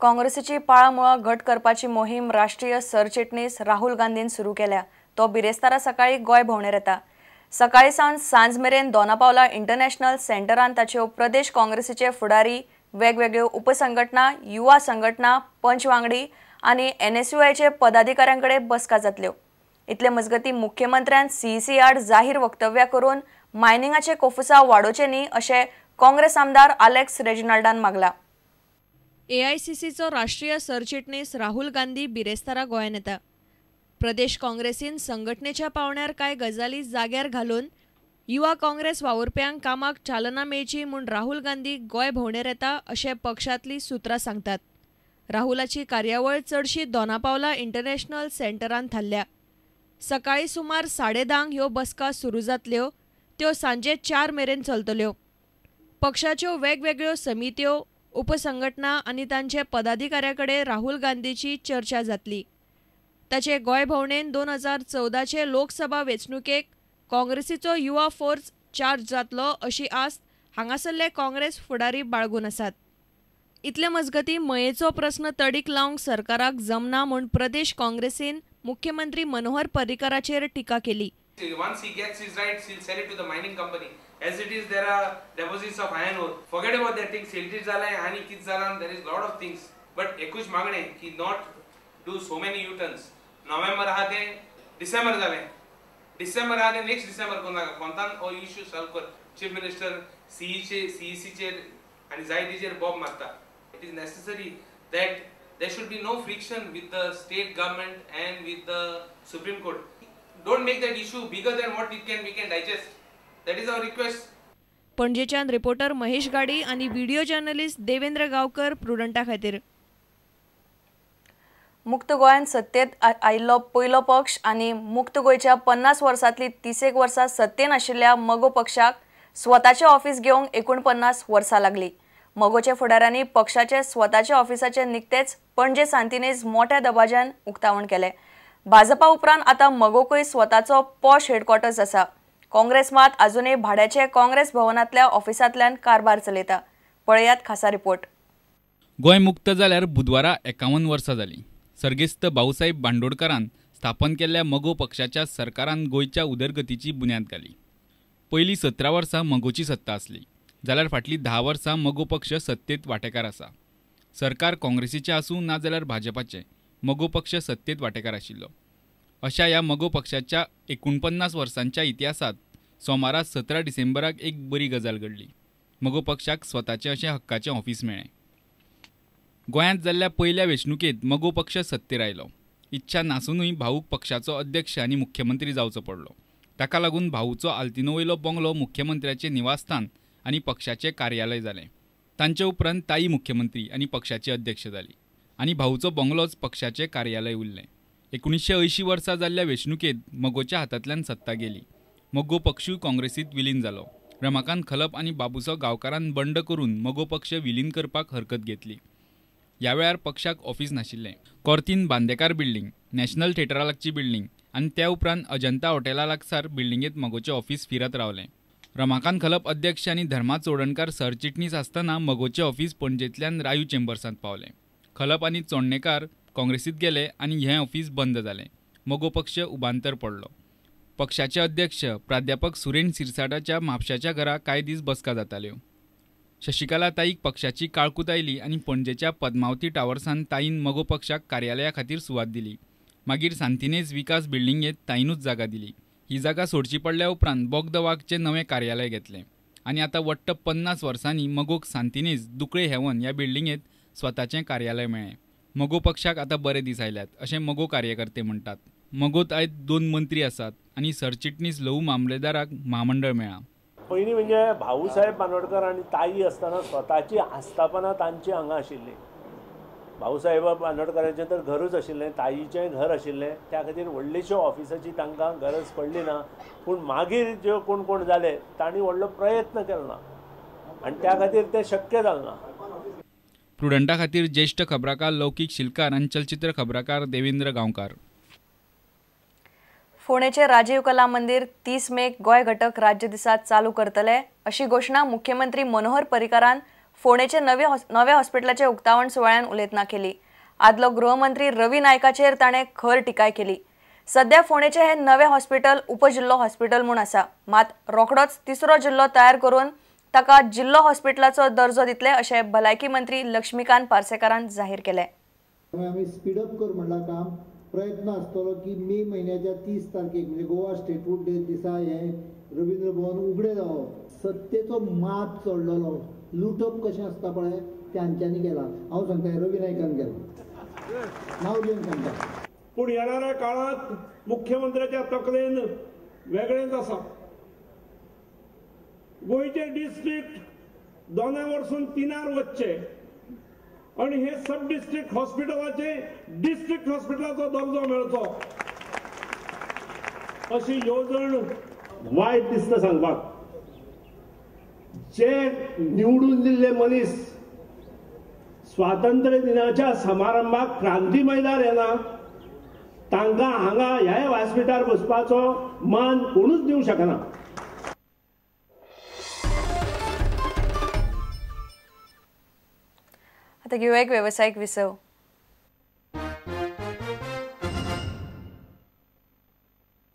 काँग्रेसीची पाळामुळां घट करपाची मोहीम राष्ट्रीय सरचिटणीस राहुल गांधीन सुरू केल्या. तो बिरेस्तारा सकाळी गोंय भोंवडेर येता. सकाळी सावन सांज मेरेन दोनापावला इंटरनॅशनल सेंटरान ताच्यो प्रदेश काँग्रेसीचे फुडारी, वेगवेगळ्यो उपसंघटना, युवा संघटना, पंच वांगडी आनी एनएसयूआयचे पदाधिकाऱ्यां कडेन बसका जातल्यो. इतले मजगती मुख्यमंत्र्यान सीईसी आड जाहीर वक्तव्या करून मायनिंगाचे कोफुसांव वाडोवचे न्ही अशें काँग्रेस आमदार आलेक्स रेजिनाल्डान मागला. एआयसीसीचो राष्ट्रीय सरचिटणीस राहुल गांधी बिरेस्तारा गोंयांत येता. प्रदेश काँग्रेसीन संघटनेच्या पावण्यार कांय गजाली जाग्यार घालून युवा काँग्रेस वावुरप्यांक कामाक चालना मेळची म्हूण राहुल गांधी गोंय भोंवडेर येता अशें पक्षांतलीं सुत्रां सांगतात. राहुलाची कार्यावळ चडशी दोनापावला इंटरनॅशनल सेंटरान थारल्या. सकाळी सुमार 10:30 ह्यो बसका सुरू जातल्यो, त्यो सांजे 4 मेरेन चलतल्यो. पक्षाच्यो वेगवेगळ्यो समित्यो, उपसंघटना आनी तांचे पदाधिकाऱ्यां कडेन राहुल गांधीची चर्चा जातली. ताचे गोंय भोंवडेन 2014चे लोकसभा वेंचणुकेक काँग्रेसीचो युवा फोर्स चार्ज जातलो अशी आस्त हांगासरले काँग्रेस फुडारी बाळगून आसात. इतले मजगती मयेचो प्रस्न तडीक लावंक सरकाराक जमना म्हूण प्रदेश काँग्रेसीन मुख्यमंत्री मनोहर पर्रीकाराचेर टिका केली. Once he gets his rights, he'll sell it to the mining company. As it is, there are deposits of iron ore. Forget about that thing. Siltage जाला आनी कित जाला, there is lot of things. But एकूच मागणे की not do so many U-turns. November आहा ते डिसेंबर जाले, डिसेंबर आहा ते नेक्स्ट डिसेंबर कोण नाका. कोणतान हो इश्यू सॉल्व कर. चीफ मिनिस्टर सीईसीचेर आनी जायतीचेर बॉब मारता. It is necessary that there should be no friction with the state government and with the Supreme Court. Don't make that issue bigger than what it can we can digest. That is our request. पणजेच्यान reporter Mahesh गाडी आणि video journalist Devendra Gavkar प्रुडंटा खातीर. मुक्त गोंयांत सत्तेत आयिल्लो पयलो पक्ष आनी मुक्त गोंयच्या 50 वर्सांतली 30 वर्सां सत्तेन आशिल्ल्या मगो पक्षाक स्वताचें ऑफिस घेवंक 49 वर्सां लागली. मगोच्या फुडाऱ्यांनी पक्षाचे स्वताचे ऑफिसाचे निकतेच पणजे सांतिनेज मोठ्या दबाज्यान उक्तावण केलें. भाजपा उपरांत आतां मगोकूय स्वताचो पॉश हेडक्वॉर्टर्स आसा. काँग्रेस मात अजूनय भाड्याचे काँग्रेस भवनांतल्या ऑफिसांतल्यान कारभार चलयता. पळयात खासा रिपोर्ट. गोंय मुक्त जाल्यार बुधवारा 51 वर्सां जालीं. सर्गेस्त भाऊसाहेब बांदोडकरान स्थापन केल्ल्या मगो पक्षाच्या सरकारान गोंयच्या उदरगतीची बुन्याद घाली. पयलीं 17 वर्सां मगोची सत्ता आसली, जाल्यार फाटलीं 10 वर्सां मगो पक्ष सत्तेत वांटेकार आसा. सरकार काँग्रेसीचें आसूं ना जाल्यार भाजपाचें, मगो पक्ष सत्तेत वांटेकार आशिल्लो. अशा ह्या मगो पक्षाच्या 49 वर्सांच्या इतिहासांत सोमारा 17 डिसेंबराक एक बरी गजाल घडली. मगो पक्षाक स्वताचें अशें हक्काचें ऑफिस मेळ्ळें. गोंयांत जाल्ल्या पयल्या वेंचणुकेंत मगो पक्ष सत्तेर आयलो. इच्छा नासुनूय भाऊक पक्षाचो अध्यक्ष आनी मुख्यमंत्री जावचो पडलो. ताका लागून भाऊचो आल्तिनो वयलो बंगलो मुख्यमंत्र्याचें निवासस्थान आनी पक्षाचें कार्यालय जालें. तांचे उपरांत ताई मुख्यमंत्री आनी पक्षाची अध्यक्ष जाली आनी भाऊचो बंगलोच पक्षाचें कार्यालय उरलें. 1980 वर्सा जाल्ल्या वेंचणुकेंत मगोच्या हातांतल्यान सत्ता गेली. मगो पक्षूय काँग्रेसींत विलीन जालो. रमाकांत खलप आनी बाबुसो गांवकारान बंड करून मगो पक्ष विलीन करपाक हरकत घेतली. ह्या वेळार पक्षाक ऑफिस नाशिल्लें. कॉर्तीन बांदेकार बिल्डींग, नॅशनल थिएटरा लागची बिल्डींग आनी त्या उपरांत अजंता हॉटेला लागसार बिल्डिंगेंत मगोचें ऑफिस फिरत रावलें. रमाकांत खलप अध्यक्ष आनी धर्मा चोडणकार सरचिटणीस आसतना मगोचें ऑफिस पणजेंतल्यान रायू चेंबर्सांत पावलें. खलप आनी चोडणेकार काँग्रेसींत गेले आनी हें ऑफिस बंद जालें. मगो पक्ष उबांतर पडलो. पक्षाचे अध्यक्ष प्राध्यापक सुरेन सिरसाटाच्या म्हापशाच्या घरा कांय दीस बसका जाताल्यो. शशिकला ताईक पक्षाची काळकूत आयली आनी पणजेच्या पद्मावती टावर्सान ताईन मगो पक्षाक कार्यालया खातीर सुवात दिली. मागीर सांतिनेज विकास बिल्डिंगेंत ताईनूच जागा दिली. ही जागा सोडची पडल्या उपरांत बोगद वागचें नवें कार्यालय घेतलें आनी आतां वट्ट 50 वर्सांनी मगोक सांतिनेज दुकळे हेवन ह्या बिल्डिंगेंत स्वताचें कार्यालय मेळ्ळें. मगो पक्षाक आतां बरे दीस आयल्यात अशें मगो कार्यकर्ते म्हणटात. मगोत आयज 2 मंत्री आसात आनी सरचिटणीस लहू मामलेदाराक म्हामंडळ मेळ्ळां. पयलीं म्हणजे भाऊसाहेब बांदोडकर आनी ताई आसतना स्वताची आस्थापना तांची हांगा आशिल्ली. भाऊसाहेब बांदोडकरांचें तर घरूच आशिल्लें, ताईचें घर आशिल्लें, त्या खातीर व्हडलेश्यो ऑफिसाची तांकां गरज पडली ना. पूण मागीर ज्यो कोण कोण जाले तांणी व्हडलो प्रयत्न केलो ना आनी त्या खातीर तें शक्य जालें ना. प्रुडंटा खातीर ज्येश्ठ खबराकार लौकीक शिलकार आनी चलचित्र खबराकार देवेंद्र गांवकार. फोंडेचे राजीव कला मंदिर 30 मेक गोंय घटक राज्य दिसा चालू करतले अशी घोशणा मुख्यमंत्री मनोहर पर्रीकारान फोंडेचे नवे हॉस्पिटलाचे उक्तावण सुवाळ्यान उलयतना केली. आदलो गृहमंत्री रवी नायकाचेर ताणें खर टिकाय केली. सध्या फोंडेचे हे नवे हॉस्पिटल उपजिल्लो हॉस्पिटल म्हूण आसा, मात रोखडोच तिसरो जिल्लो तयार करून ताका जिल्लो हॉस्पिटलाचो दर्जो दितले अशें भलायकी मंत्री लक्ष्मीकांत पार्सेकारान जाहीर केलें. आमी स्पीडअप कर म्हणलां काम, प्रयत्न आसतलो की मे म्हयन्याच्या 30 तारखेक म्हणजे गोवा स्टेटहूड डे दिसा हें रवींद्र भवन उगडें जावप. सत्तेचो मात चडलेलो लुटप कशें आसता पळय तांच्यांनी केला. हांव सांगता रवी नायकान केला, नांव घेवन सांगता. पूण येणाऱ्या काळांत मुख्यमंत्र्याच्या तकलेन वेगळेंच आसा. गोंयचे डिस्ट्रिक्ट 2 वरसून 3 वचचे आनी हे सब डिस्ट्रिक्ट हॉस्पिटलाचे डिस्ट्रिक्ट हॉस्पिटलाचो दर्जो मेळचो अशी येवजण वायट दिसता सांगपाक. जे निवडून दिल्ले मनीस स्वातंत्र्य दिनाच्या समारंभाक क्रांती मैदान येना, तांकां हांगा ह्या व्यासपीठार बसपाचो मान कोणूच दिवंक शकना. आतां घेवया एक वेवसायीक विसव.